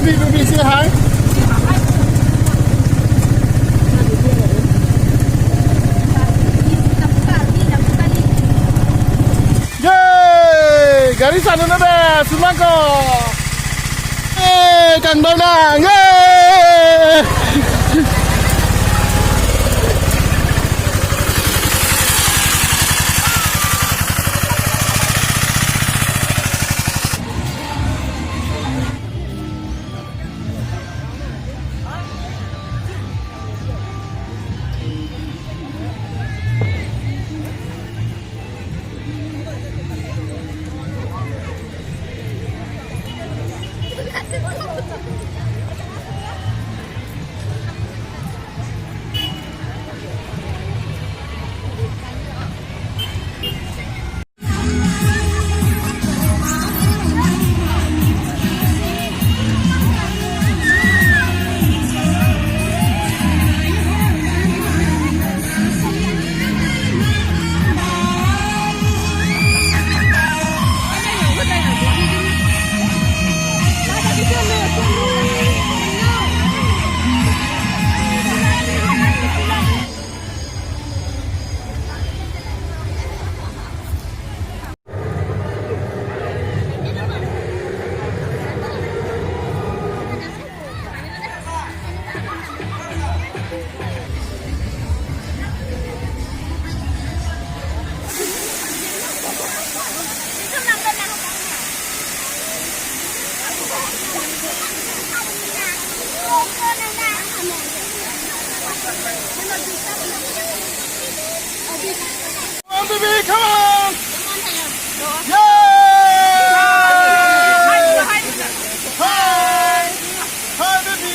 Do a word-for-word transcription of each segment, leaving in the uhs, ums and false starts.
Baby, baby, say hi. Yay! Gari sanu na be, sulangko. Eh, kang dong nang. Eh! Come on, baby, come on! Yay! Hi! Hi, baby!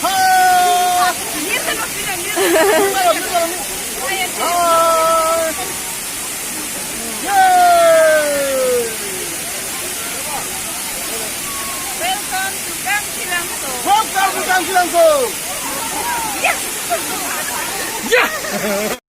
Hi! Hi! Yay! Welcome to Kangchilangso. Welcome to Kangchilangso. Yeah. Yeah.